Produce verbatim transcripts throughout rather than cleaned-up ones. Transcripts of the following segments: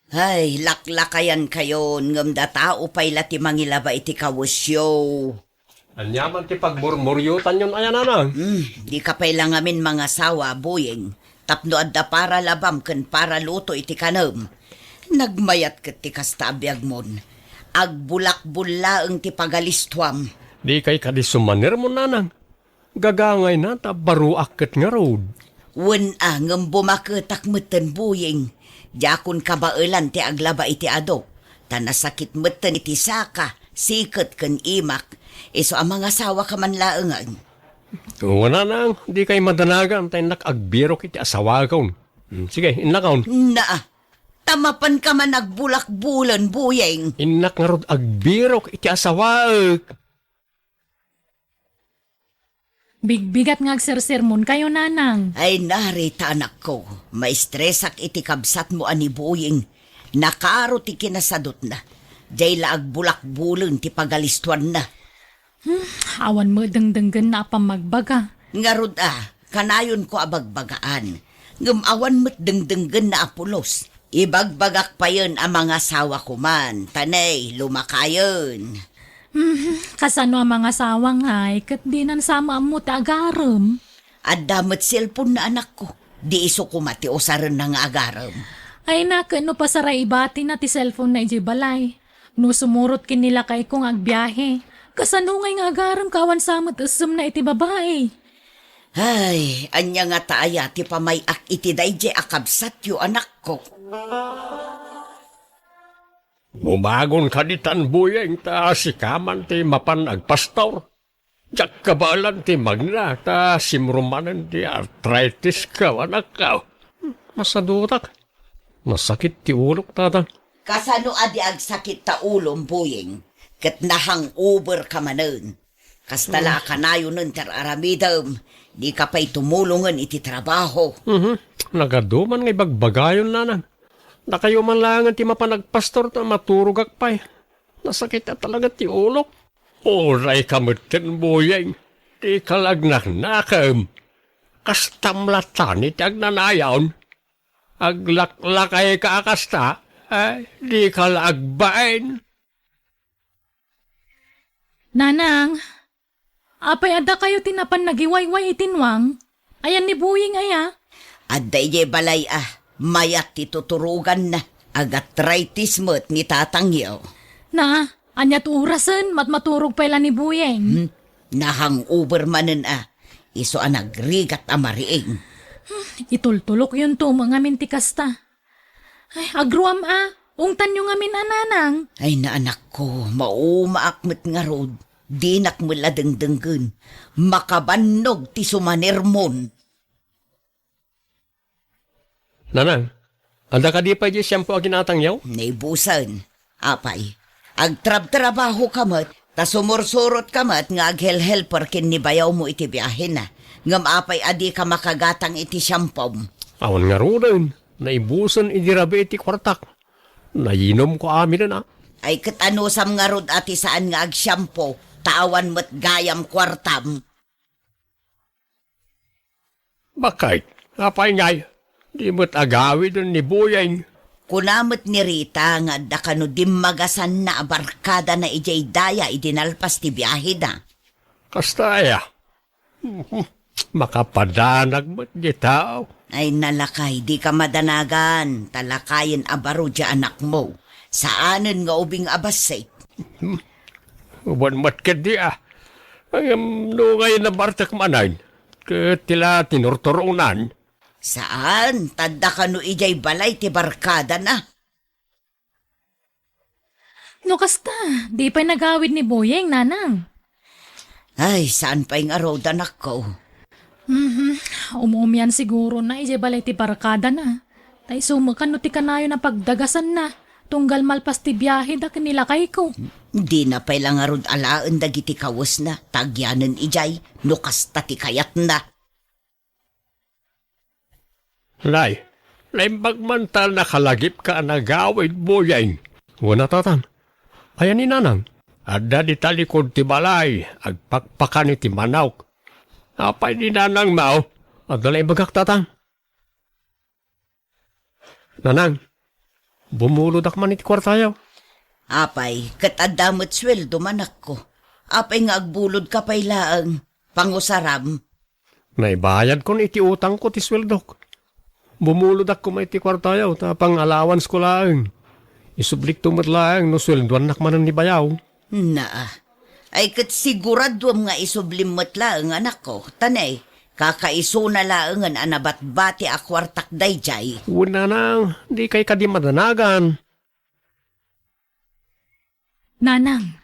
Ay, laklakayankayon, ngem datao pay la ti mangilaba iti kawesyo. Ania man ti pagmurmuriotanyon aya, nanang? Hmm, dika pay la ngamin mangasawa, Buyeng, tapno adda para labam ken para luto iti kanem. Nagmayat ket ti kasta a biagmon. Agbulakbul laeng ti pagalistuam. Dikay kadi sumanermon, nanang? Gagangayna ta baruak ket ngarud. Wen a, ngem bumaketak metten, Buyeng. Diakon kabaelan ti aglaba iti adok, ta nasakit metten iti saka, siket ken imak. Isu a mangasawaka man laengen. Wen a, nanang, dikay madanagan ta innak agbirok iti asawakon. Hmm, sige, innakon. Naa, ta mapanka man agbulakbulen, Buyeng. Innak ngarud agbirok iti asawaek. Bigbigat nga agsersermonkayo, nanang. Ay, narita, anakko. Maistresak iti kabsatmo a ni Buyeng. Nakaro ti kinasadutna. Diay la agbulakbulen ti pagalistuanna. Hmm, awan met dengdenggenna a pammagbaga. Ngarud a, kanayonko a bagbagaan. Ngem awan met dengdenggenna a pulos. Ibagbagak payen a mangasawa koman, ta nay, lumakayen. Mhm, kasano a mangasawa ngay, ket dinan sa maammo ti agarem? Adda met cellphone na anakko. Di isu koma ti usarenna nga agarem. Ay, na, ket no pasaraibatina ti cellphone na idiay balay. No sumurot ken ni lakayko nga agbiahe, kasano ngay nga agarem ka awan sa met essemna iti babai? Ay, ania ngata aya ti pamay-ak iti daydiay a kabsatyo, anakko? Umagon kadi tan, Buyeng, ta sika man ti mapan agpastor. Diak kabaelan ti magna, ta simruk manen ti arthritis ko, anakko. Masadutak. Nasakit ti ulok, tata. Kasano a di agsakit ta ulom, Buyeng? Ket na-hangover ka manen. Kasta la a kanayonen ti ar-aramidem, dika pay tumulongen iti trabaho. Mhm. Nagadu man nga ibagbagayon, nanang. Dakayo man laengen ti mapan agpastor ta maturogak pay. Nasakit a talaga ti ulok. Uray ka metten, Buyeng. Dika la agnaknakem. Kastam latta ni ti agnanayon. Aglaklakayka a kasta, eh, dika la agbain. Nanang, apay adda kayo ti napan nagiwayway iti nuang? Ayan ni Buyeng aya? Adda idiay balay a, mayat ti tuturoganna. Agatritis met ni tatangyo. Na, aniat orasen, matmaturog pay la ni Buyeng? Hmm? Na-hangover manen a. Isu a nagrigat a mariing. Hmm, itultulokyonto met ngamin ti kasta. Ay, agruam a, ungtanyo ngamin a, nanang. Ay, naanakko, maumaak met ngarud. Dinak met la dengdenggen. Makabannog ti sumanermon. Nanang, adda kadi pay diay siampo a ginatangyo? Naibusen. Apay, agtrabtrabaho ka met, ta sumursurot ka met nga aghelhelper ken ni bayawmo iti biahena. Ngem apay a dika makagatang iti siampom? Awan ngaruden, naibusen idi rabii ti kuartak. Nayinomko aminen a. Ay, ket anusam ngarud a ti saan nga agsiampo, ta awan met gayam kuartam? Bakit? Apay ngay, di met agawiden ni Buyeng? Kuna met ni Rita nga adda kano dimmagasanna a barkadana idiay daya idi nalpas ti biaheda. Kasta aya? Makapadanag met di tao. Ay, nalakay, dika madanagan, ta lakayen a baro diay anakmo. Saanen nga ubing a bassit. Wen met ketdi a. Ngem no ngay nabartek manen, ket ti la tinurturonan. Saan, ta adda kano idiay balay ti barkadana. No kasta, di pay nagawid ni Buyeng, nanang. Ay, saan pay ngarud, anakko? Mhm. Um-umian sigurona idiay balay ti barkadana. Ta isu met kano ti kanayon a pagdagasanna, tunggal malpas ti biaheda ken ni lakayko. Dina pay la ngarud alaen dagiti kawesna, ta agyanen idiay, no kasta ti kayatna. Nay, naimbag man ta nakalagipka a nagawid, Buyeng. Wen a, tatang. Ayan ni nanang? Adda di talikod ti balay, agpakpakan iti manok. Apay ni nanangmo? Adda la imbagak, tatang. Nanang, Bumulodak man iti kuartayo. Apay, ket adda met sueldom, anakko. Apay nga agbulodka pay laeng? Pangusaram. Naibayadkon iti utangko ti sueldok. Bumulodak koma iti kuartayo ta pang-allowancesko laeng. Isublikto met laeng no sueldoannak manen ni bayaw. Naa. Ay ket siguraduem nga isublim met laeng, anakko. Ta ne, kakaisuna laengen a nabatbati a kuartak daydiay. Wen, nanang, dikay kadi madanagan. Nanang,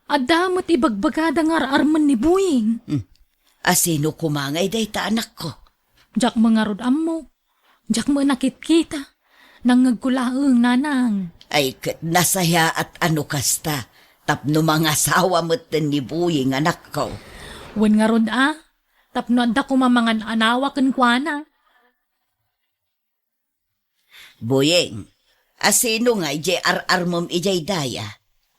adda met ibagbagada nga ar-armen ni Buying. Hmm. Asino koma ngay dayta, anakko? Diak met ngarud ammo. Diak met nakitkita. Nangngegko laeng, nanang. Ay, ket nasayaat a no kasta, tapno mangasawa metten ni Buying, anakko. Wen ngarud a, tapno adda koma mangan-anawa kenkuana. Buying, asino ngay diay ar-armem idiay daya?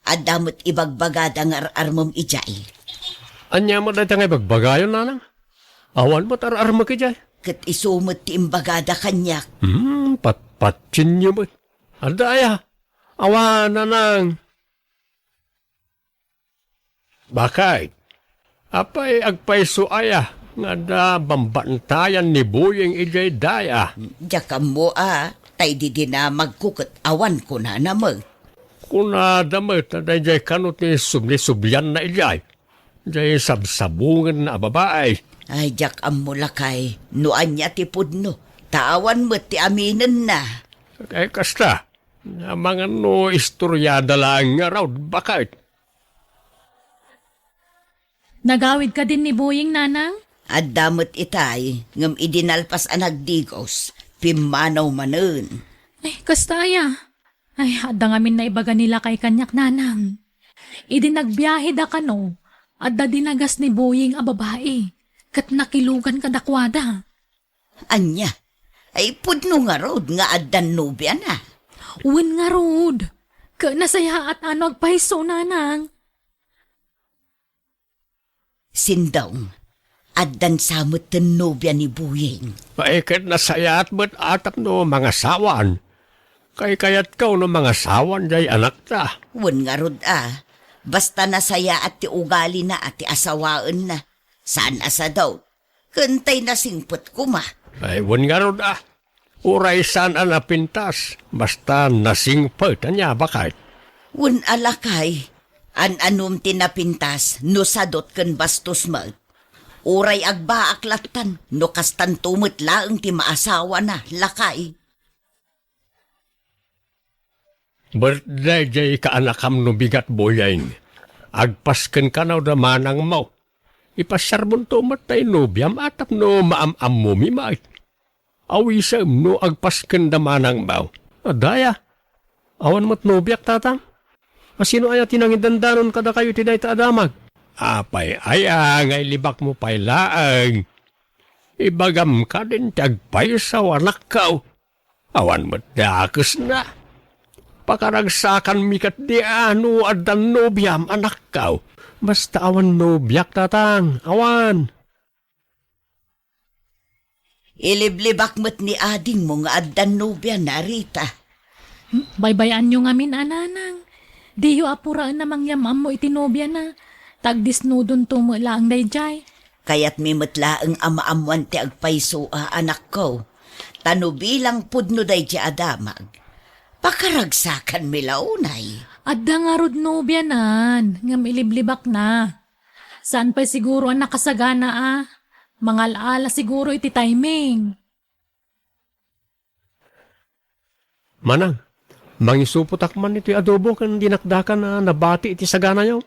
Adda met ibagbagada nga ar-armem idiay. Ania met dayta nga ibagbagayo, nanang? Awan met ar-armek idiay. Ket isu met ti imbagada kaniak. Hmm, patpatienyo met. Adda aya? Awan, nanang. Bakay, apay agpayso aya nga adda bambantayan ni Buying idiay daya? Diak ammo a, tay di dinamagko ket awan kunana met. Kunada met a daydiay kano ti subli-sublianna idiay, diay sabsabungenna a babai. Ay, diak ammo, lakay, no ania ti pudno, ta awan met ti aminenna. Ay, kasta, amangan no istoriada laeng ngarud, bakay. Nagawid kadin ni Buying, nanang? Adda met itay, ngem idi nalpas a nagdigos, pimmanaw manen. Ay, kasta aya? Ay, adda ngamin naibaga ni lakay kaniak, nanang. Idi nagbiaheda kano, adda dinagas ni Buying a babai, ket nakilugan kadakuada. Ania? Ay, pudno ngarud nga addan nobiana? Wen ngarud. Ket nasayaat a no agpayso, nanang. Sindong, addan sa metten nobia ni Buying. Ay, ket nasayaat met a tapno mangasawan. Kaykayatko no mangasawan diay anakta. Wen ngarud a, basta nasayaat ti ugalina a ti asawaenna. Saan a sadot. Ken tay nasingpet koma. Ay, wen ngarud a. Uray saan a napintas, basta nasingpet, ania, bakay? Wen a, lakay, an-anom ti napintas no sadot ken bastos met. Uray agbaak lattan no kastanto met laeng ti maasawana, lakay. Birthday diay kaanakam no bigat, Buying. Agpasken kano da manangmo. Ipasiarbonto met tay nobiam a tapno maam-ammomi met. Awisem no agpasken da manangmo. Adda aya? Awan met nobiak, tatang. Asino aya ti nangidandanon kadakayo iti dayta a damag? Apay aya nga ilibakmo pay laeng? Ibagam kadin ti agpayso, anakko. Awan met dakesna. Pakaragsakanmi ketdi a no addan nobiam, anakko. Basta awan nobiak, tatang. Awan. Iliblibak met ni adingmo nga addan nobiana, Rita. Hmm, baybay-anyo ngamin a, nanang. Diyo apuraen a mangyam-ammo iti nobiana. Ta agdisnudonto met laeng daydiay. Kayatmi met laeng a maammoan ti agpayso a, anakko. Ta no bilang pudno daydiay a damag, pakaragsakanmi la unay. Adda ngarud nobianan, ngem iliblibakna. Saan pay siguro a nakasagana a. Mangal-ala siguro iti timing. Manang, mangisupotak man iti adobo ken dinakdakan a nabati iti saganayo.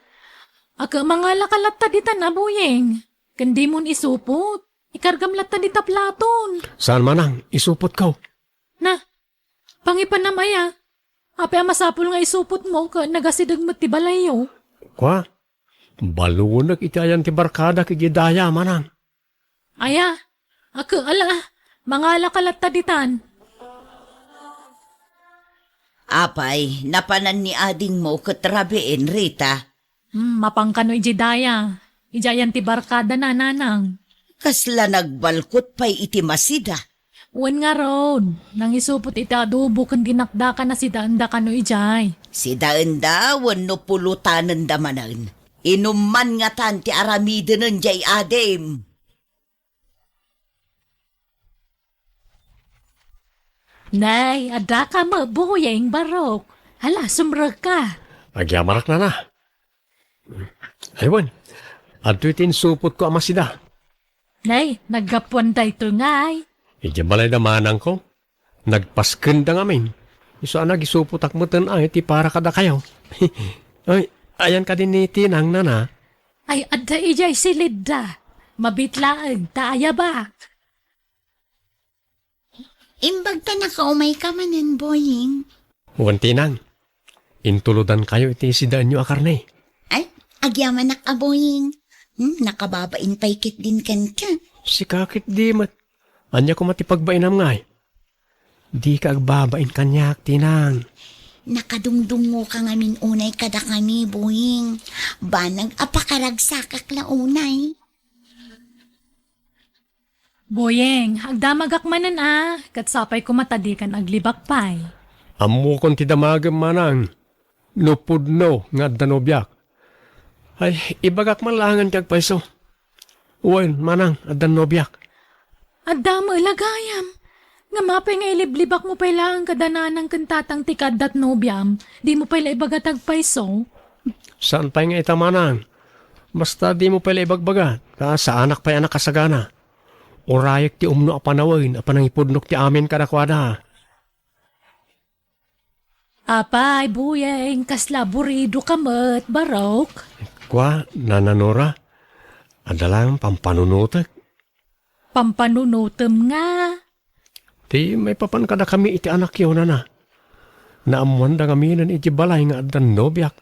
Ket mangalaka latta ditan a, Buying. Ken dimon isupot. Ikargam latta dita platon. Saan, manang, isupotko. Na, pangipanam aya? Apay a masapul nga isupotmo ket nagasideg met ti balayyo? Kua, balunek iti ayan ti barkadak idiay daya, manang. Aya, ket ala, mangalaka latta ditan. Apay, napanan ni adingmo ket rabiin, Rita? Hmm, mapan kano idiay daya. Idiay ayan ti barkadana, nanang. Kasla nagbalkot pay iti masida. Wen ngarud, nangisupot iti adobo ken dinakdakan a sidaenda kano idiay. Sidaenda wenno pulotanenda manen. Inumman ngatan ti aramidenen diay adim. Nay, adda ka met, Boyeng, barok. Hala, sumrekka. Agyamanak, nana. Ay, wen, adtoy ti insupotko a masida. Nay, naggapuan daytoy ngay. Idiay balay da manangko. Nagpaskenda ngamin. Isu a nagisupotak meten ay ti para kadakayo. Ay, ayan kadi ni Tinang, nana? Ay, adda idiay silidda. Mabitlaeng ta ayabak. Imbag ta nakaumayka manen, Boying. Wen, Tinang, intulodankayo iti sidaenyo a karne. Ay, agyamanak a, Boying. Hmm, nakababain pay ketdin kenka. Sika ketdi met. Ania koma ti pagbainam ngay? Dika agbabain kaniak, Tinang. Nakadungdungoka ngamin unay kadakami, Boying. Banag a pakaragsakak la unay. Boyeng, agdamagak manen a, ket sapay koma ta dikan aglibak pay. Ammokon ti damagem, manang, no pudno nga adda nobiak. Ay, ibagak man laengen ti agpayso. Wen, manang, addan nobiak. Adda met la gayam. Ngem apay nga iliblibakmo pay laeng kada nanang ken tatang ti kaaddat nobiam? Dimo pay la ibaga ti agpayso? Saan pay nga ita, manang. Basta dimo pay la ibagbaga, ta saanak pay a nakasagana. Urayek ti umno a panawen a panangipudnok ti amin kadakuada. Apay, Boyeng, kasla aburidoka met, barok? Kua, Nana Nora, adda laeng pampanunotek. Pampanunotem nga? Ti maipapan kadakami iti anakyo, nana. Naammoanda ngaminen iti balay nga addan nobiak,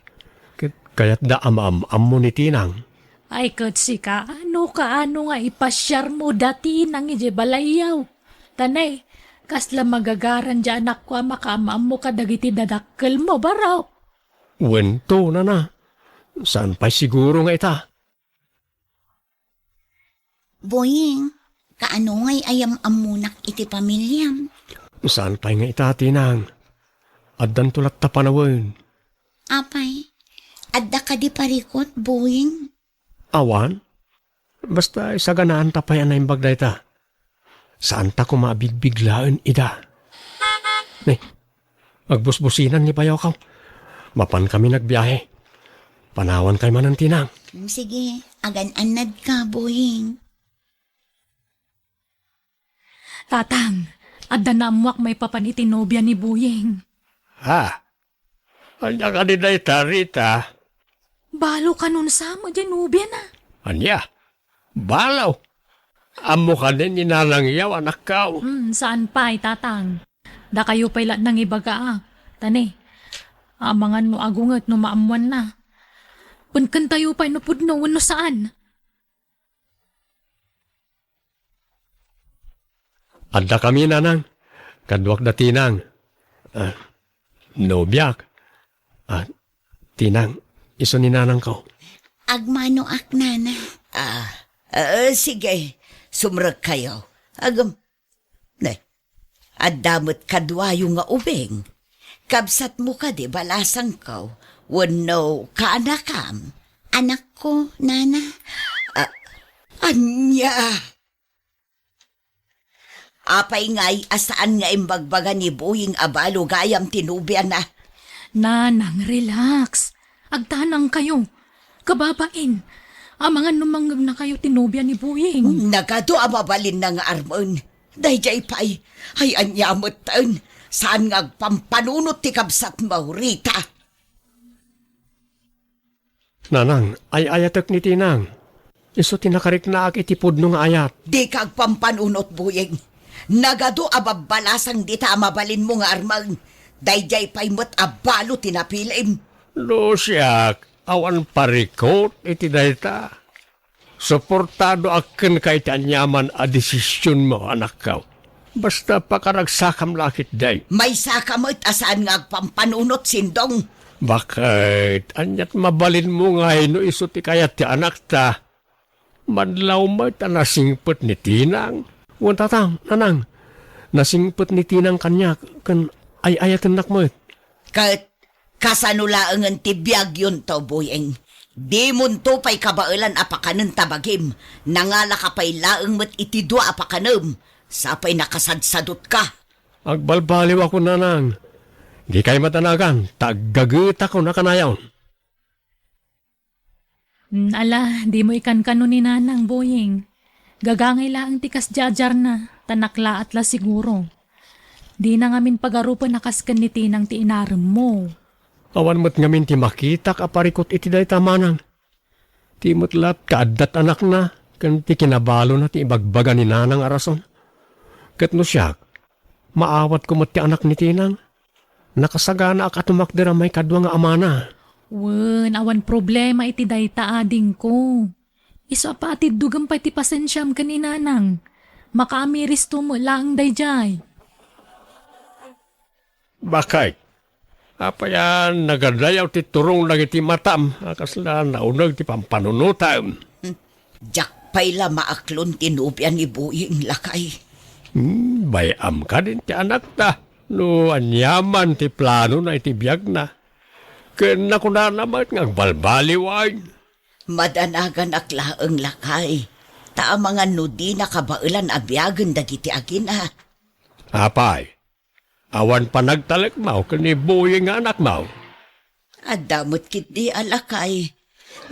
ket kayatda a maam-ammo ni Tinang. Ay, ket sika, no kaano nga ipasiarmo da Tinang idiay balayyo? Ta nay, kasla magagaran diay anakko a makaam-ammo kadagiti dadakkelmo, barok? Wen to, nana. Saan pay siguro nga ita? Boying, kaano ngay a yam-ammonak iti pamiliam? Saan pay nga ita, Tinang. Addanto latta panawen. Apay, adda kadi parikut, Boying? Awan. Basta isaganaanta pay a naimbag dayta. Saanta koma a bigbiglaen ida. Ne, agbusbusinan ni bayokaw. Mapan kami nagbiahe. Panawan kay manen, Tinang. Sige, agan-annadka, Boying. Tatang, adda naammoak maipapan iti nobia ni Boying. Ha? Ania kadi dayta, Rita? Balo kanon sa met diay nobiana. Ania? Balo? Ammo kadi ni Nanang Yaw, anakko? Hmm, saan pay, Tatang. Dakayo pay la nangibaga a. Ta ne, amangan no agunget no maammoanna. Penkentayo pay no pudno wenno saan. Addakami, Nanang. Kaduak da Tinang. Ah, nobiak. Ah, Tinang, isu ni Nanangko. Agmanoak, Nana. Ah, ah, sige. Sumrekkayo. Agam, ne, adda met kaduayo nga ubing. Kabsatmo kadi balasangko wenno kaanakam? Anakko, Nana. Ah, ania? Apay ngay a saan nga imbagbaga ni Boying a balo gayam ti nobiana? Nanang, relax. Agtanangkayo. Kababain. Amangan no mangngegnakayo ti nobia ni Boying. Nagadu a mabalinna nga armen. Daydiay pay. Ay, ania metten. Saan nga agpampanunot ti kabsatmo, Rita? Nanang, ay-ayatek ni Tinang. Isu ti nakariknaak iti pudno nga ayat. Dika agpampanunot, Boying. Nagadu a babbalasang dita a mabalinmo nga armen. Daydiay pay met a balo ti napilim. No siak, awan parikut iti dayta. Suportadoak kenka iti aniaman a desisionmo, anakko. Basta pakaragsakam la ketdi. Maysaka met a saan nga agpampanunot, Sindong. Baket, aniat mabalinmo ngay no isu ti kayat ti anakta? Madlaw met a nasingpet ni Tinang. Wen, Tatang, Nanang, Nasingpet ni Tinang kaniak ken ay-ayatennak met. Ket kasano laengen ti biagyonto, Boyeng? Dimonto pay kabaelan a pakanen ta bagim. Nangalaka pay laeng met iti dua a pakanem. Sapay nakasadsadutka. Agbalbaliwakon, Nanang. Dikay madanagan, ta aggagetakon a kanayon. Mm, ala, dimo ikankano ni Nanang, Boyeng. Gagangay laeng ti kasdiadiarna, ta naklaat la siguro. Dina ngamin pagarupen a kas ken ni Tinang ti inaremmo. Awan met ngamin ti makitak a parikut iti dayta, Manang. Ti met latta kaaddat anakna, ken ti kinabalona ti ibagbaga ni Nanang a rason. Ket no siak, maawatko met ti anak ni Tinang. Nakasaganaak a tumakder a maikadua nga amana. Wen, awan problema iti dayta, adingko. Isu a patiddogem pay ti pasensiam ken ni Nanang. Makaamiristo met laeng daydiay. Bakay, apay a nagadayaw ti turong dagiti matam a kasla nauneg ti pampanunotam? Diak pay la maaklon ti nobia ni Boyeng, lakay. Hmm, bay-am kadin ti anakta no aniaman ti planona iti biagna. Ken nakunana met nga agbalbaliwen. Madanaganak laeng, lakay, ta amangan no dina kabaelan a biagen dagiti agina. Apay, awan panagtalekmaw ken ni Boyeng nga anakmaw? Adda met ketdi a lakay.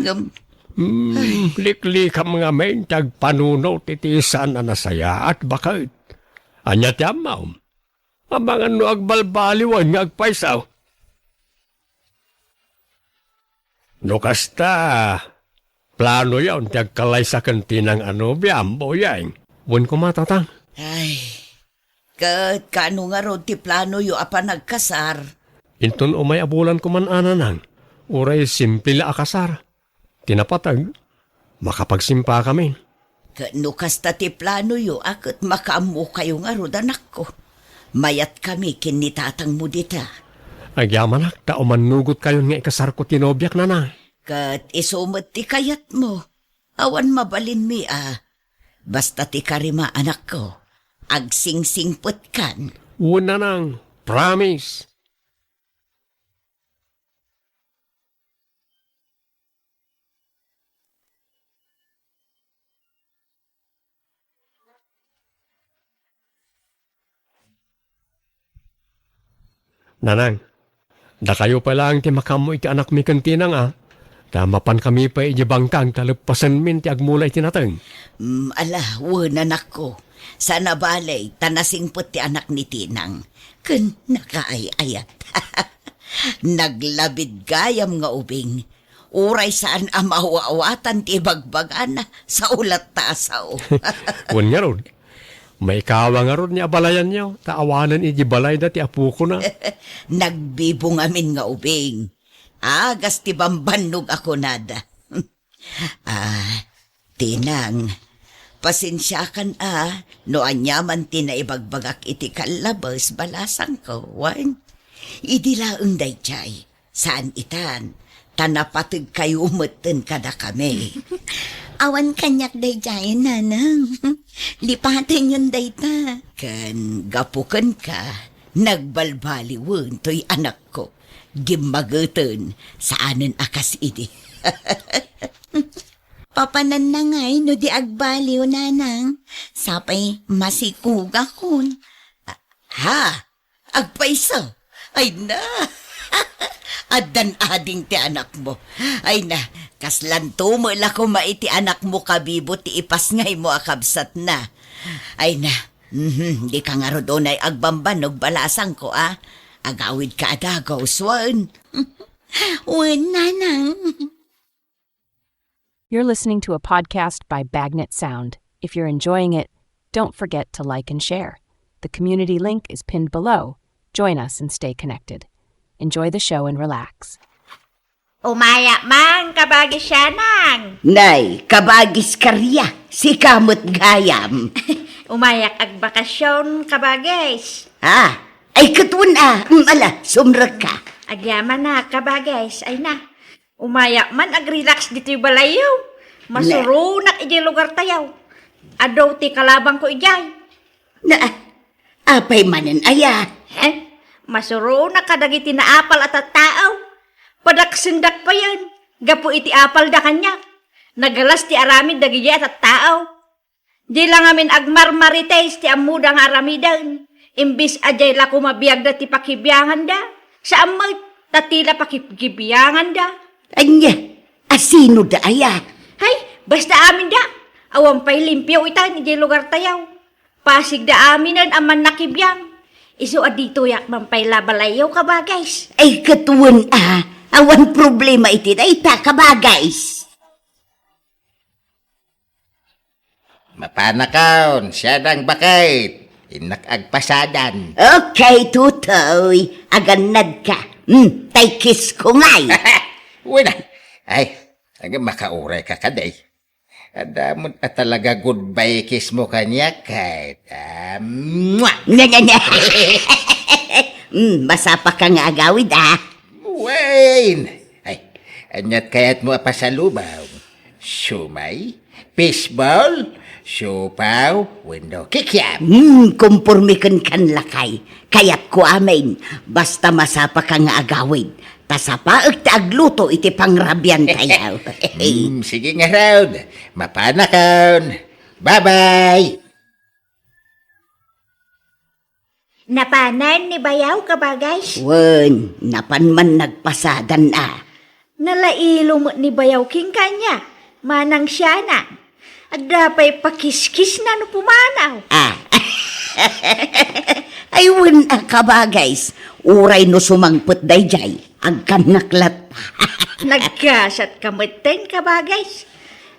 Ngem Hmm, liklikam ngamin ti agpanunot iti saan a nasayaat, baket. Ania ti ammom? Amangan no agbalbaliwen nga agpayso. No kasta, planoyon ti agkalaysa ken Tinang a nobiam, Boyeng? Wen koma, Tatang. Ay, ket kaano ngarud ti planoyo a panagkasar? Inton umay a bulan koman a, Nanang, uray simple la a kasar. Ti napateg, makapagsimpakamin. Ket no kasta ti planoyo a ket makaammokayo ngarud, anakko, mayatkami ken ni tatangmo dita. Agyamanak ta umannugotkayon nga ikasarko ti nobiak, Nanang. Ket isu met ti kayatmo. Awan mabalinmi a. Basta ti karima, anakko, agsingsingpetkan. Wen, Nanang. Promise. Nanang, dakayo pay laeng ti makaammo iti anakmi ken Tinang a, ta mapankami pay idiay bangkag ta leppasenmin ti agmula iti nateng. Mm, ala, wen, anakko. Saan a bale, ta nasingpet ti anak ni Tinang. Ken nakaay-ayat. Naglabid gayam nga ubing. Uray saan a maaw-awatan ti ibagbagana, sao latta a sao. Wen ngarud, maikawa ngarud ni abalayanyo, ta awanen idiay balayda ti apokona. Nagbibo ngamin nga ubing. Agas ti bambannog a kunada. Ah, Tinang, pasensiakan a no aniaman ti naibagbagak iti kallabes, balasangko, wen? Idi laeng daydiay, saan itan, ta napategkayo metten kadakami. Awan kaniak daydiay, Nanang. Lipatenyon dayta. Ken gapu kenka, nagbalbaliwen toy anakko. Gimmageten, saanen a kas idi. Papananna ngay no di agbaliw, Nanang. Sapay masikugakon. Ha? Agpayso? Ay na! Addan ading ti anakmo. Ay na, kaslanto met la koma iti anakmo kabibo ti ipasngaymo a kabsatna. Ay na, mhm, dika ngarud unay agbambannog, balasangko a. Agawidka a dagus, wen. Wen, Nanang. You're listening to a podcast by Bagnet Sound. If you're enjoying it, don't forget to like and share. The community link is pinned below. Join us and stay connected. Enjoy the show and relax. Umaya man, kabagis Yanang. Nay, kabagis Karia, sika met gayam. Umayak agbakasyon, kabagis. Ah, ay, ket wen a, mm, ala, sumrekka. Agyamanak, kabagis, ay na. Umaya man, agrelax ditoy balayyo. Masuronak idiay lugartayo. Adu ti kalabangko idiay. Na, Apay manen aya? Eh, masuronak kadagiti naapal a tattao. Padaksendak payen, gapu iti apalda kaniak. Nagalas ti aramid dagiti a tattao. Di la ngamin agmarmarites ti ammoda nga aramiden. Imbes a diay la koma biagda ti pakibianganda, saan met, ta ti la pakibianganda. Ania, asino da aya? Hay, basta aminda. Awan pay limpio itan idiay lugartayo. Pasigda aminen a mannakibiang. Isu a ditoyak man pay la balayyo, kabagays. Ay, ket wen a, awan problema iti dayta, kabagays. Mapanakon, siadang baket. Innak agpasadan. Okay, Tutoy. Agannadka. Hmm, tay kiss ko ngay. Wala. Ay, aga makauray ka kaday. Adda met a talaga goodbye kiss mo kaniak, ket, ah, mwah! Nya, nya, nya. Hmm, masapa ka nga agawid, ah. Wen! Ay, aniat kayat mo a pasalubong? Siomay? Fishball? Siopaw? Wenno kikiam? Hmm, komporme ken kan lakay. Kayat ko amin. Basta masapa ka nga agawid. Ta sapaek ti agluto iti pangrabian tayo. Hmm, sige ngarud. Mapanakon. Bye-bye! Napanan ni bayaw, kabagays? Wen, napan man nagpasadan a. Nalailo met ni bayaw ken kaniak, manang siana. Adda pay pakiskisna no pumanaw. Ah. Ay, wen a, kabagays. Uray no sumangpet daydiay, agkannak latta. Nagkasat ka metten, kabagays.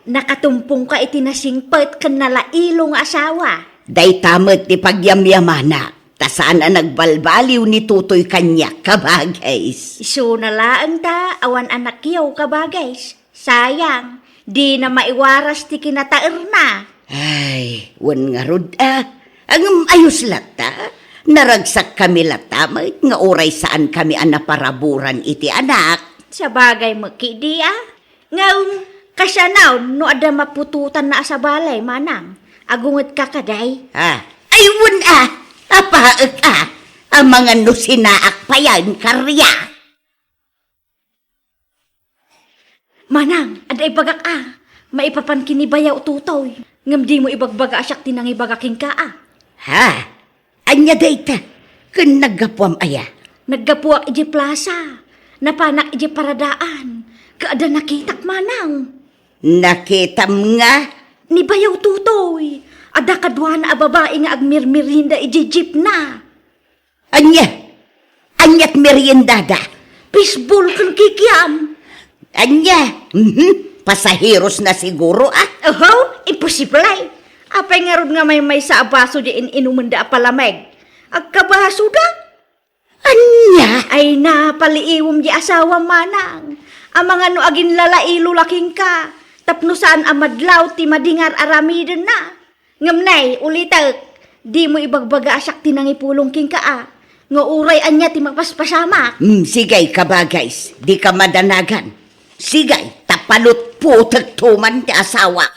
Nakatumpong ka iti nasingpet ken nalailo nga asawa. Dayta met ti pagyamyamanak, ta saan a nagbalbaliw ni Tutoy kaniak, kabagays. Isuna laeng ta awan anakyo, kabagays. Sayang, dina maiwaras ti kinataerna. Ay, wen ngarud a. Ngem ayos latta. Naragsak kami latta met nga uray saan kami a naparaburan iti anak. Sabagay met ketdi a. Ngem, kasano no adda maputotanna a sabali, manang? Agungetka kadi? Ah, ay, wen a! Apaek a! Amangan no sinaak payen, karya! Manang, adda ibagak a, maipapan ken ni bayaw Tutoy. Ngem dimo ibagbaga a siak ti nangibaga kenka a. Ha? Ania dayta? Ken naggapuam aya? Naggapuak idiay plasa. Napanak idiay paradaan. Ket adda nakitak, manang. Nakitam nga? Ni bayaw Tutoy. Adda kaduana a babai nga agmirmerienda idiay jeepna. Ania? Aniat meriendada? Fishball ken kikiam. Ania? Mhm. Pasaheros na siguro, ah. Oho, imposible. Apay ngarud nga maymaysa a baso di in-inumenda a palamig? Agkabasoda? Ania? Ay, napaliiwem di asawa, manang. Amangan no aginlalailo la kenka, tapno saan a madlaw ti madingar aramidenna. Ngem nay, ulitek, dimo ibagbaga a siak ti nangipulong kenka a, nga uray ania ti mapaspasamak. Hmm, sige, kabagays, dika madanagan. Sige, ta palutputekto man ti asawa.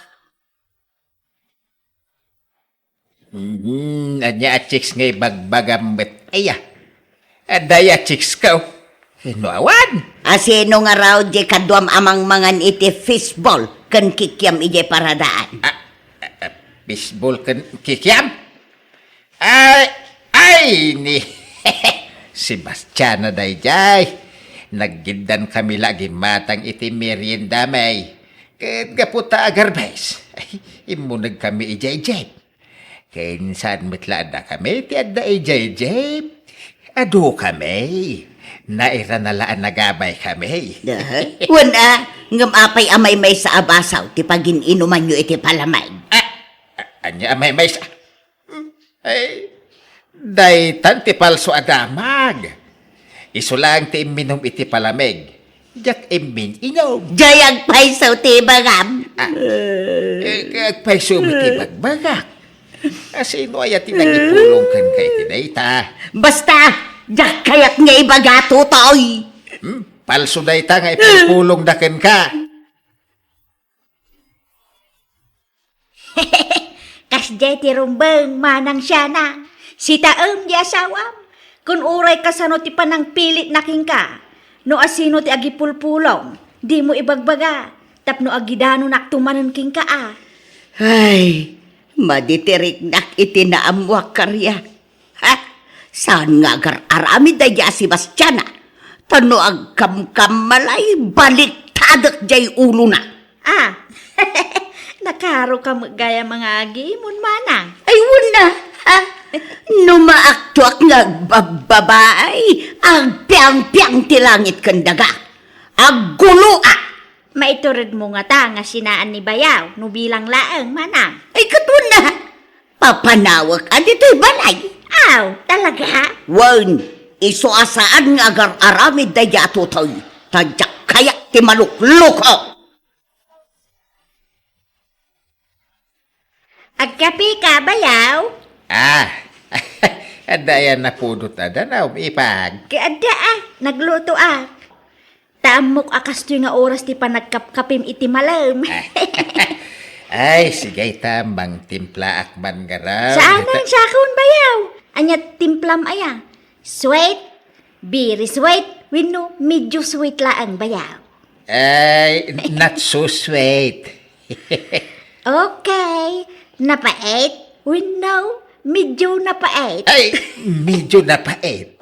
Hmm, ania a chicks nga ibagbagam met? Aya, adda aya chicks ka, o? No awan. Asino ngarud diay kaduam a mangmangan iti fishball ken kikiam idiay paradaan? Ah, ah, ah, fishball ken kikiam? Ay, ay, ni Sebastiana daydiay. Naggiddan kami la agimatang iti meriendami. Ket gapu ta agarbes, ay, immuneg kami idiay jeep. Ken saan met la a dakami ti adda idiay jeep. Adu kami. Nairana la a nagabay kami. Aha. Wen a, ngem apay a maymaysa a baso ti pagin-inumanyo iti palamig? Ah, a-, ania a maymaysa? Ay, daytan ti palso a damag. Isu laeng ti imminum iti palamig. Diak immin-inum. Diay agpayso ti ibagam. Ah. Eh, agpayso met ti ibagbagak. Asino aya ti nangipulong kenka iti dayta? Basta, diak kayat nga ibaga, Tutoy. Hmm? Palso dayta nga ipulpulongda kenka. Kasdiay ti rumbeng, manang siana. Sitaem di asawam, kun uray kasano ti panangpilitna kenka, no asino ti agipulpulong, dimo ibagbaga, tapno agidanonakto manen kenka a. Ay, madi ti riknak iti naammoak, Karia. Ha? Saan nga agar-aramid daydiay a Sebastiana? Ta no agkamkammalay, baliktadek diay ulona. Ah, nakaroka met gayam nga agimon, manang. Ay, wen a, ha? No maaktoak nga agbabbabaay, agpiangpiang ti langit ken daga. Agguloak. Maituredmo ngata nga sinaan ni bayaw no bilang laeng, manang. Ay, ket wen a, papanawek a ditoy balay. Aw, talaga? Wen, isu a saan nga agar-aramid daydiay a tutoy, ta diak kayat ti malukloko. Agkapeka, bayaw? Ah, adda aya napudot a danaw, ipag? Ket adda a, naglutoak. Ta ammok a kastoy nga oras ti panagkapkapim iti malem. Ay, sige ta, mangtimplaak man ngarud. Saan nga sakon, bayaw? Ania timplam aya? Sweet? Very sweet? Wenno medyo sweet laeng, bayaw? Ay, not so sweet. Okay. Napait? Wenno medyo napait? Ay, medyo napait.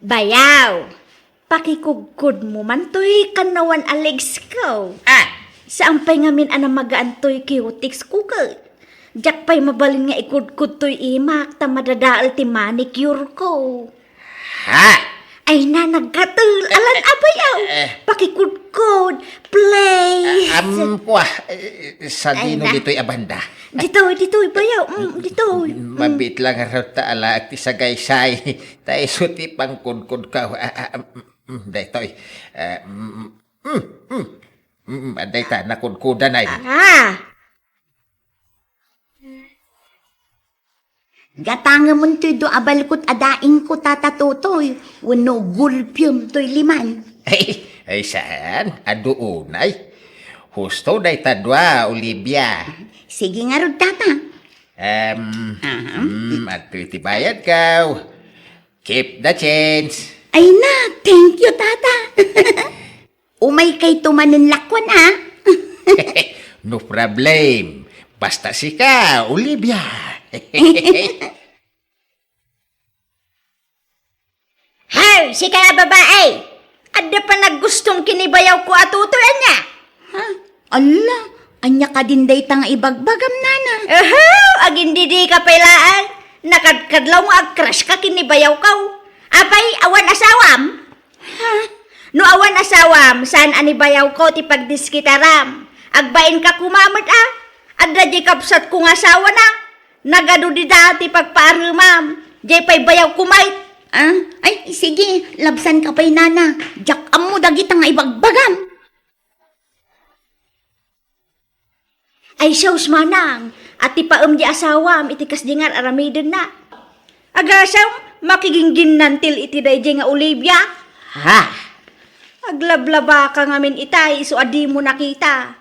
Bayaw, pakikudkodmo man toy kannawan a legs ko. Ah! Saan pay ngamin a namagaan toy cutex ko ket. Diak pay mabalin nga ikudkod toy imak ta madadael ti manicure ko. Ha? Ay na, nagkatel. Alan a, bayaw. Eh. Pakikudkod. Please. Ah, am, kwa, eh, sadino ditoy a banda? Ditoy, ditoy, bayaw. Mm, ditoy. Mm. Mabiit lang ngarud ta alaek ti sagaysay. Ta isu ti pangkudkodko. Ah, ah, mm, mm, daytoy. Ah, mm, mm, mm, mm, mm, adda ita, nakudkodanay. Ah. Gatangemon toy dua a balkot a daingko, Tata Totoy, wenno gulpiam toy liman. Ay, ay, saan? Adu unay. Husto dayta dua, Olivia. Sige ngarud, Tata. Em, Aha. Mm, adtoy ti bayadko. Keep the change. Ay na, thank you, Tata. Umaykayto manen lakuan, a? No problem. Basta sika, Olivia. Hoy, sika a babai! Adda panagustom ken ni bayawko a Totoy, ania? Ha? Alla, ania kadin dayta nga ibagbagam, nana? Uhu, agindidika pay laeng. Nakadkadlaw nga agcrush ka ken ni bayawko. Apay, awan asawam? Ha? No awan asawam, saan a ni bayawko ti pagdiskitaram. Agbainka koma met a. Adda diay kabsatko nga asawana. Nagadu dida ti pagpaaremam. Diay pay bayawko met. Ah, ay, sige, labsanka pay, nana. Diak ammo dagita nga ibagbagam. Ay, sus, manang, atipaem di asawam iti kasdi nga ar-aramidenna. Agasem, makigingginnantil iti daydiay nga Olivia? Ha? Aglablabaka ngamin itay isu a dimo nakita.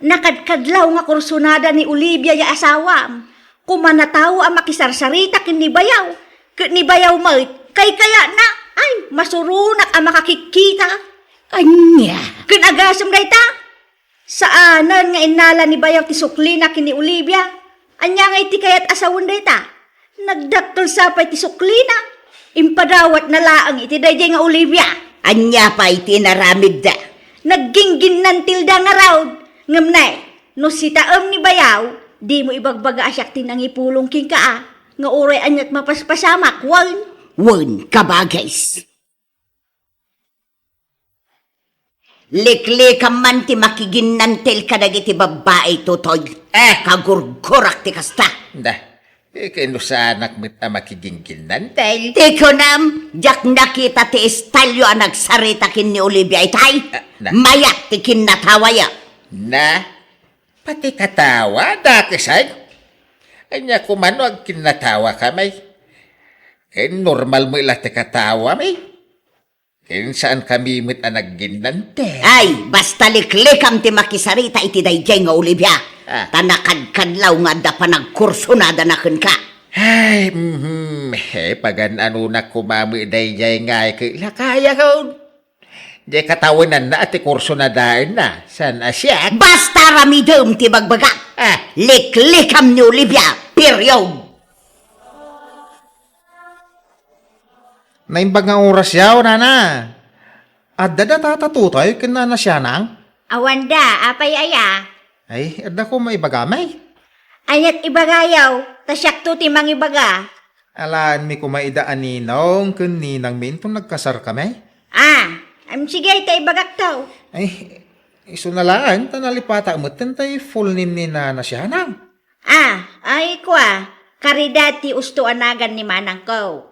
Nakadkadlaw nga kursunada ni Olivia ya asawam. Koma natawa a makisarsarita ken ni bayaw. Ket ni bayaw met, kaykayatna. Ay, masuronak a makakikkita. Ania? Ken agasem dayta? Saanen nga innala ni bayaw ti suklina ken ni Olivia. Ania ngay ti kayat a sawen dayta? Nagdakkel sa pay ti suklina. Impadawatna laeng iti daydiay nga Olivia. Ania pay ti inaramidda? Naggingginnantilda ngarud. Ngem ne, no sitaem ni bayaw, dimo ibagbaga a siak ti nangipulong kenka a, nga uray aniat mapaspasamak, wen? Wen, kabagis. Liklikam man ti makiginnantil kadagiti babbai, Totoy. Eh! Kagurgurak ti kasta. Da, eh, kainusanak met a makigingginnantil. Ti kunam, diak nakita ti estalyo a nagsarita ken ni Olivia itay. Ah, na. Mayat ti kinnatawayo. Na, pati katawa, dakes ay. Ania koma no agkinnatawa kami? Eh, normal mo ila ti katawa mi. Ken saan kami met a nagginnantil. Ay, basta liklikam ti makisarita iti daydiay nga Olivia. Ah. Ta nakadkadlaw nga adda panagkursunadana kenka. Ay, mhm. Eh, pagan-anonak koma met daydiay nga ay ke-, lakayakon. Diay katawenanna a ti kursunadaenna, saan a siak? Basta ramidem ti bagbagak. Ah. Liklikam ni Olivia, period. Naimbag nga oras yaw, nana. Adda da tata Tutoy ken nana Sianang? Awanda, apay aya? Ay, adda koma ibagami? Aniat ibagayaw, ta siakto ti mangibaga. Alaenmi koma ida a ninong ken ninangmi inton nagkasarkami? Ah, am, sige, ta ibagakto. Ay, isuna laeng, ta nalipata metten tay full name ni nana Sianang. Ah, ay, kua, Caridad ti usto a nagan ni manangko.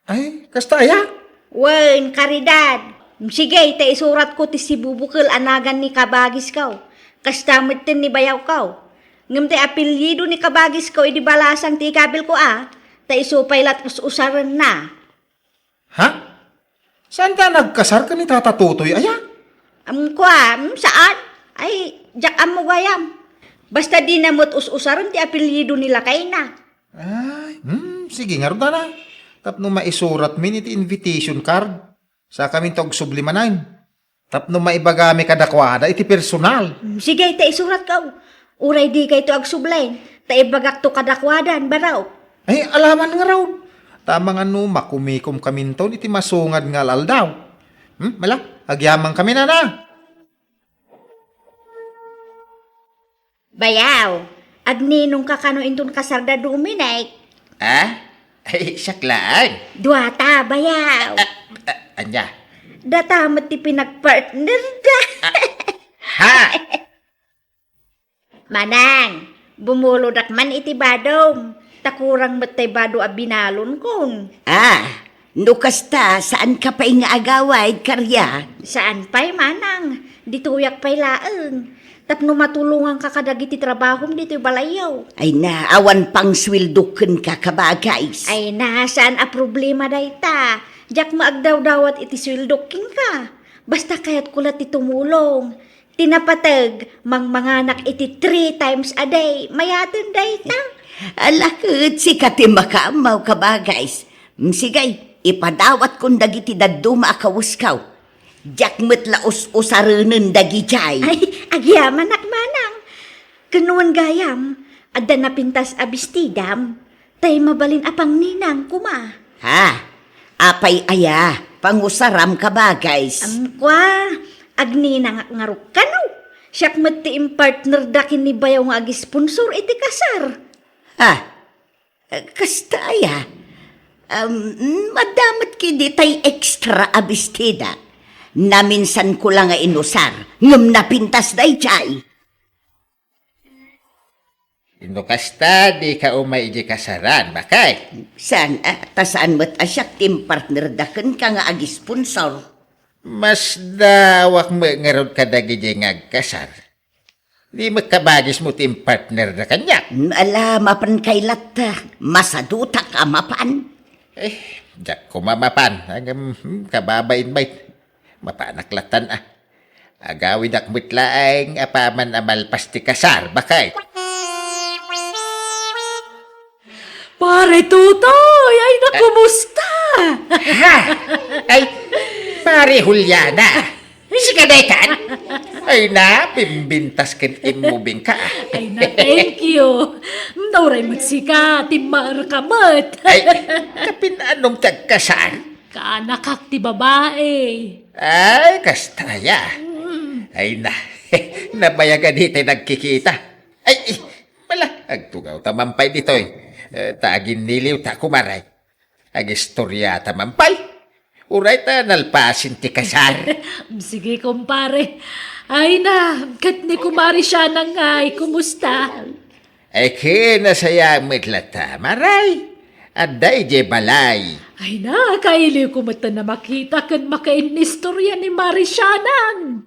Ay, kasta aya? Wen, Caridad. Sige, ta isuratko ti sibubukel a nagan ni kabagisko. Kasta metten ni bayawko. Ngem ti apelyido ni kabagisko idi balasang ti ikabilko a, ta isu pay la't us-usarenna. Ha? Saanta a nagkasar ken ni Tata Tutoy aya? Am, kua, am, saan? Ay, diak ammo gayam. Basta dina met us-usaren ti apelyido ni lakayna. Ay, hmm, sige ngarud, nana. Tapno maisuratmin iti invitation card. Sakaminto agsubli manen. Tapno maibagami kadakuada iti personal. Hmm, sige, ta isuratko. Uray dikayto agsubli, ta ibagakto kadakuada, baro. Ay, alaman ngarud. Ta amangan no makumikomkaminton iti masungad nga al-aldaw. Hmm, mala, agyamankami, nana. Bayaw, agninongka kano inton kasarda Dominic? Ah? Ay, siak laeng. Duata, bayaw. Ah, ah, ania? Data met ti pinagpartnerda. Ah, ha? Manang, bumulodak man iti badom. Ta kurang met tay bado a binalonkon. Ah, no kasta, saanka pay nga agawid, Karia? Saan pay, manang. Ditoyak pay laeng. Tapno matulonganka kadagiti trabahom ditoy balayyo. Ay na, awan pangsueldok kenka, kabagays. Ay na, saan a problema dayta. Diak maagdawdawat iti sueldok kenka. Basta kayatko la ti tumulong. Ti napateg, mangmanganak iti three times a day. Mayaten dayta. Ala ket sika ti makaammo, kabagays. Mm, sige, ipadawatkon dagiti dadduma a kawesko. Diak met la us-usarenen dagidiay. Ay, agyamanak, manang. Ken wen gayam, adda napintas a bestidam. Tay mabalin a pangninang koma. Ha? Apay aya? Pangusaram, kabagays. Am, kua, agninangak ngarud kano. Siak met ti impartnerda ken ni bayaw nga agisponsor iti kasar. Ha? Kasta aya? Am, adda met ketdi tay extra a bestida. Naminsanko la nga inusar, ngem napintas daydiay. No kasta, dika umay idiay kasaran, bakay? Saan, ah, ta saan met a siak ti impartnerda kenka nga agisponsor. Masdaawak met ngarud kadagidiay nga agkasar. Di met kabagismo ti impartnerda kaniak. Mm, ala, mapan kay latta. Masadutak a mapan. Eh, diak koma mapan. Ngem, hmm, kababain met. Mapanak lattan a. Agawidak met laeng apaman a malpas ti kasar, bakay. Pare Tutoy, ay na, kumusta? Ha? Ay, Pare Juliana. Sika daytan? Ay na, pimbintas ken immobing ka. Ay na, thank you. Nauray met sika, timmaer ka met. Ay, kapin-anom ti agkasar? Kaanakak ti babae. Ay, kasta aya. Mm. Ay na, nabayag a di tay nagkikita. Ay, eh, wala, agtugaw ta man pay ditoy. Eh, ta aginniliw ta, kumaray. Agistorya ta man pay. Uray ta nalpasen ti kasar. Sige, kumpare. Ay na, ket ni Kumare Sianang ngay, kumusta? Ay, ken, nasayaat met latta, maray. Adda idiay balay. Ay na, kailiwko met a makita ken makainnistorya ni Mare Sianang.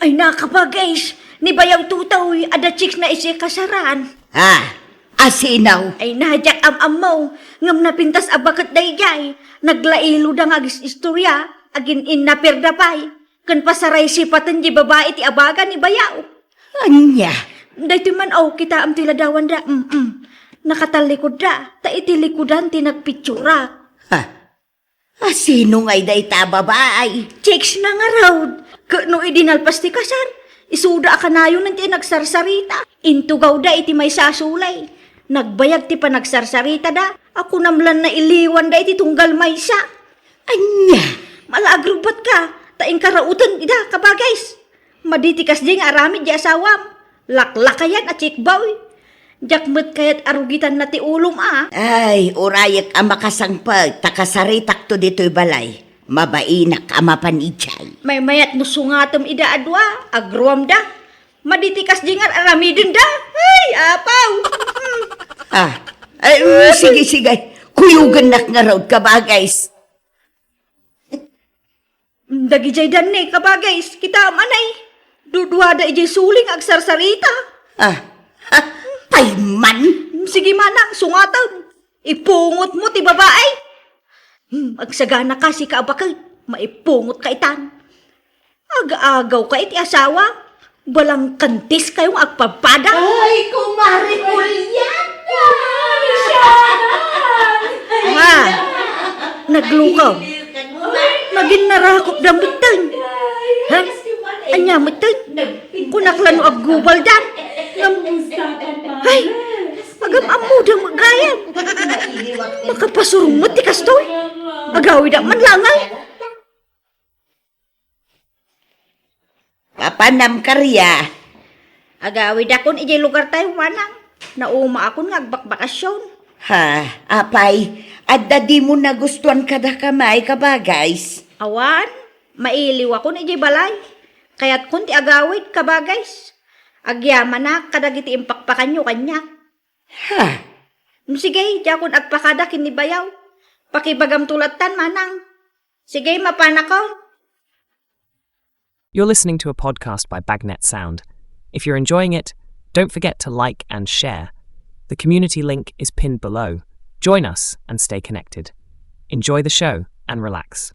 Ay na, kabagays, ni Bayaw Tutoy, adda chicks na idiay kasaran. Ah, asino? Ay na, diak am-ammo, ngem napintas a baket daydiay. Naglailoda nga agis-istorya, agin-innaperda pay. Ken pasaraysipaten di babai ti abaga ni Bayaw. Ania? Daytoy man, aw, kitaem ti ladawanda. Mm-mm. Nakatallikudda, ta iti likudan ti nagpitsurak. Ha? A, sino ngay dayta a babai? Chicks na ngarud. Ket no idi nalpas ti kasar, isuda a kanayon ti nagsarsarita. Intugawda iti maysa a sulay. Nagbayag ti panagsarsaritada, a kunam lan nailiwanda iti tunggal maysa. Ania? Malaagrubatka, ta inkaraoten ida, kabagays. Madi ti kasdi nga aramid ti asawam. Laklakayan a chick boy. Diak met kayat a rugitanna ti ulom a. Ay, urayek a makasangpet ta kasaritakto ditoy balay. Mabainak a mapan idiay. Maymayat no sungatem ida a dua, agruamda. Madi ti kasdi nga aramidenda. Ay, apaw! Ah, ay, mm, sige, sige. Kuyogennak ngarud, kabagays. Dagidiay danne, kabagays, kitaem anay. Duduada idiay suling agsarsarita. Ah, ha, payman. Sige manang, sungatem. Ipungotmo ti babai. Hmm, agsaganaka, sika a baket. Maipungotka itan. Agaagawka iti asawa. Balangkantis kayo nga agpadpada. Ay, Kumare Juliana! Ha? Naglukaw. Nagin narakop da metten. Ha? Anya metten? Kunak la no aggubaldan. Ngem, ay, agam-ammoda met gayam. Makapasurong met ti kastoy. Agawidak man langay. Papanam, Karia. Agawidakon idiay lugartayo, manang. Naumaakon nga agbakbakasyon. Ha, apay, adda dimo nagustuan kadakami, kabagays? Awan, mailiwakon idiay balay. Kayatkon ti agawid, kabagays. Agyamanak kadagiti impakpakanyo kaniak. Ha? Sige, diakon agpakada ken ni bayaw. Pakibagamto lattan, manang. Sige, mapanakon. You're listening to a podcast by Bagnet Sound. If you're enjoying it, don't forget to like and share. The community link is pinned below. Join us and stay connected. Enjoy the show and relax.